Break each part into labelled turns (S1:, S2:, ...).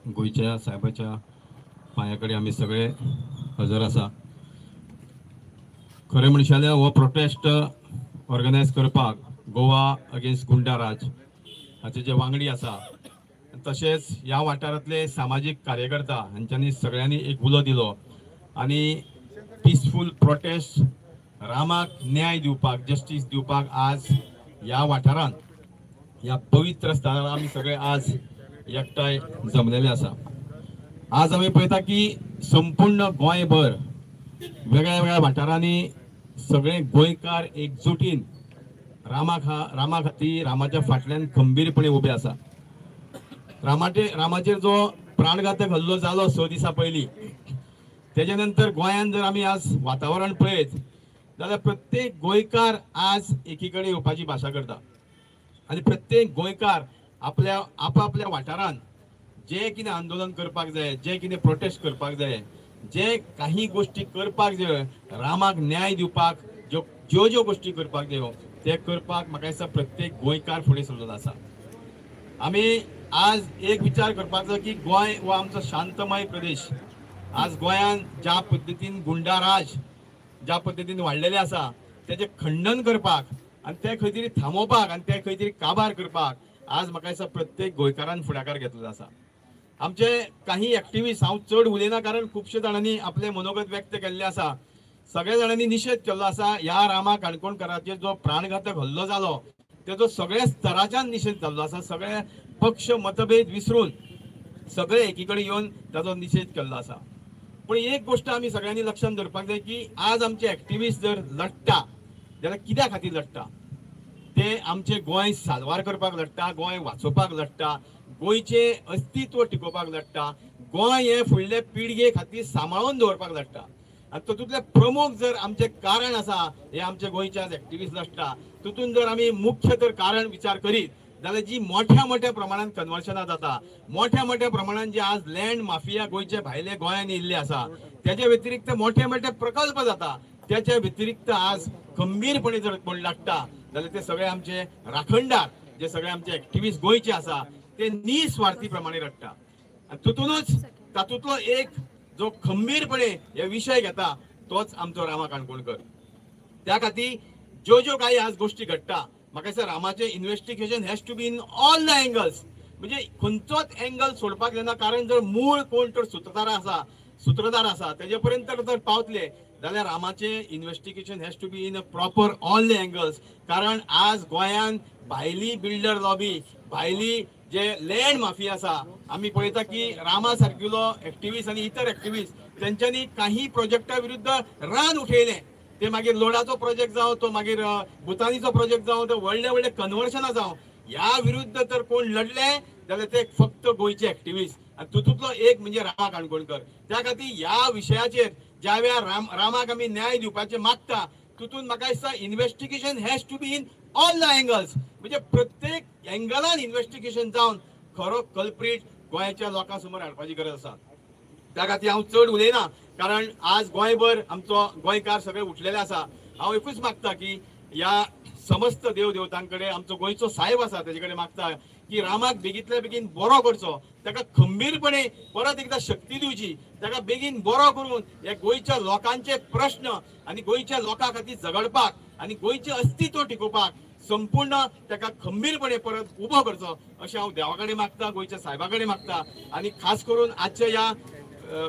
S1: गोंयच्या साहेबाच्या पांया कडेन आमी सगळे हजर आसा. खरें म्हणशात जाल्यार हो प्रोटेस्ट ऑर्गनायज करपाक गोवा अगेन्स्ट गुंडा राज हाचे जे वांगडी आसा तशेंच ह्या वाठारांतले सामाजीक कार्यकर्ता हांच्यांनी सगळ्यांनी एक उलो दिलो आनी पिसफूल प्रोटेस्ट रामाक न्याय दिवपाक, जस्टीस दिवपाक आज ह्या वाठारांत ह्या पवित्र स्थानार आमी सगळे आज एकठांय जमलेले आसा. आज आमी पळयता की संपूर्ण गोंयभर वेगळ्या वेगळ्या वाठारांनी सगळे गोंयकार एकजुटीन रामा खातीर रामाच्या फाटल्यान खंबीरपणे उबे आसा. रामाचेर जो प्राणघातक हल्लो जालो 6 दिसां पयलीं, तेच्या नंतर गोंयांत जर आमी आज वातावरण पळयत जाल्यार प्रत्येक गोंयकार आज एकी कडेन येवपाची भाशा करता आनी प्रत्येक गोंयकार आपल्या आपापल्या वाठारांत जे कितें आंदोलन करपाक जाय, जे कितें प्रोटेस्ट करपाक जाय, जे काही गोष्टी करपाक जाय, रामाक न्याय दिवपाक ज्यो ज्यो ज्यो गोष्टी करपाक जायो ते करपाक म्हाका दिसता प्रत्येक गोंयकार फुडें सरलेलो आसा. आमी आज एक विचार करपाक जाय की गोंय हो आमचो शांतमय प्रदेश. आज गोंयांत ज्या पद्दतीन गुंडाराज ज्या पद्दतीन वाडलेले आसा तेजें खंडन करपाक आनी ते खंय तरी थांबोवपाक आनी ते खंय तरी काबार करपाक आज म्हाका दिसता प्रत्येक गोंयकारान फुडाकार घेतलेलो आसा. आमचे काही एक्टिविस्ट, हांव चड उलयना कारण खुबशे जाणांनी आपले मनोगत व्यक्त केल्ले आसा, सगळ्या जाणांनी निशेध केल्लो आसा. ह्या रामा काणकोणकाराचेर जो प्राणघातक हल्लो जालो तेजो सगळ्या स्तराच्यान निशेध जाल्लो आसा. सगळे पक्ष मतभेद विसरून सगळे एकी कडेन येवन ताजो निशेध केल्लो आसा. पूण एक गोश्ट आमी सगळ्यांनी लक्षांत दवरपाक जाय की आज आमचे एक्टिविस्ट जर लडटा जाल्यार कित्या खातीर लडटा? ते आमचे गोंय साल्वार करपाक लडटा, गोंय वाचोवपाक लडटा, गोंयचें अस्तित्व टिकोवपाक लडटा, गोंय हें फुडले पिळगे खातीर सांबाळून दवरपाक लडटा. आनी तातूंतलें प्रमुख जर आमचें कारण आसा हें आमचे गोंयचे आज एक्टिविस्ट लडटा, तातूंत जर आमी मुख्य तर कारण विचार करीत जाल्यार जी मोठ्या मोठ्या प्रमाणान कन्वर्शनां जाता, मोठ्या मोठ्या प्रमाणान जे आज लँड माफिया गोंयचे भायले गोंयांत येयल्ले आसा, तेच्या व्यतिरिक्त मोठे मोठे प्रकल्प जाता, त्याच्या व्यतिरिक्त आज खंबीरपणे जर कोण लागता जाल्यार ते सगळे आमचे राखणदार जे सगळे आमचे एक्टिविस्ट गोंयचे आसा ते निस्वार्थी प्रमाणे रडटा. आनी तातूंतच तातूंतलो एक जो खंबीरपणे हे विशय घेता तोच आमचो रामा काणकोणकर. त्या खातीर ज्यो ज्यो काही आज गोष्टी घडटा म्हाका दिसता रामाचें investigation has to be in all the angles, म्हणजे खंयचोच एंगल सोडपाक जायना. कारण जर मूळ कोण तर सुत्रधार आसा तेजे पर्यंत जर पावतले जाल्यार रामाचें investigation has to be in a proper all the angles. कारण आज गोंयांत भायली बिल्डर लॉबी, भायली जे लँड माफिया आसा, आमी पळयता की रामा सारकिलो एक्टिविस्ट आनी इतर एक्टिविस्ट तेंच्यांनी काही प्रोजेक्टा विरुद्ध रान उठयलें. ते मागीर लोडाचो प्रोजेक्ट जावं, तो मागीर भुतानीचो प्रोजेक्ट जावं, तो व्हडले व्हडले कन्वर्शनां जावं, ह्या विरुद्ध तर कोण लढले जाल्यार ते फक्त गोंयचे एक्टिविस्ट आनी तातूंतलो एक म्हणजे रामा काणकोणकर. त्या खातीर ह्या विशयाचेर ज्या वेळार रामाक आमी न्याय दिवपाचें मागता तातूंत म्हाका दिसता investigation has to be in all the angles, म्हणजे प्रत्येक एंगलान इन्वेस्टिगेशन जावन खरो कल्प्रीट गोंयच्या लोकां समोर हाडपाची गरज आसा. त्या खातीर हांव चड उलयना कारण आज गोंयभर आमचो गोंयकार सगळे उठलेले आसा. हांव एकूच मागता की ह्या समस्त देव देवतां कडेन, आमचो गोंयचो साहेब आसा तेजे कडेन मागता की रामाक बेगींतल्या बेगीन बरो करचो, ताका खंबीरपणे परत एकदां शक्ती दिवची, ताका बेगीन बरो करून ह्या गोंयच्या लोकांचे प्रश्न आनी गोंयच्या लोकां खातीर झगडपाक आनी गोंयचें अस्तित्व टिकोवपाक संपूर्ण ताका खंबीरपणे परत उबो करचो अशें हांव देवा कडेन मागता, गोंयच्या साहेबा कडेन मागता. आनी खास करून आजच्या ह्या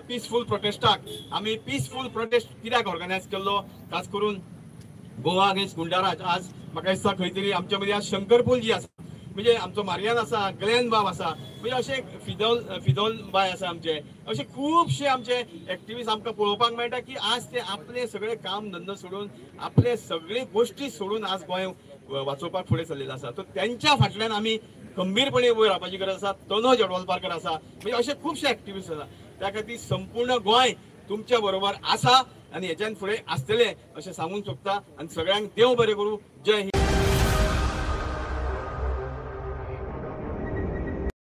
S1: पिसफूल प्रोटेस्टाक आमी पिसफूल प्रोटेस्ट कित्याक ऑर्गनायज केल्लो, खास करून गोवा अगेन्स्ट गुंडाराज. आज म्हाका दिसता खंय तरी आमच्या मदीं आज शंकर जी आसा, म्हणजे आमचो मारियान आसा, ग्लॅन बाब आसा, म्हणजे अशे फिदोल बाय आसा आमचे, अशे खुबशे आमचे एक्टिविस्ट आमकां पळोवपाक मेळटा की आज ते आपले सगळे काम धंदो सोडून, आपले सगळे गोश्टी सोडून आज गोंय वाचोवपाक फुडें सरलेले आसा. तर तेंच्या फाटल्यान आमी खंबीरपणे उबे रावपाची गरज आसा. तनोज अडवालपारकर आसा, म्हणजे अशे खुबशे एक्टिविस्ट आसा. त्या खातीर संपूर्ण गोंय तुमच्या बरोबर आसा आनी हेच्यान फुडें आसतलें अशें सांगूंक सोदता आनी सगळ्यांक देव बरें करूं. जय हिंद.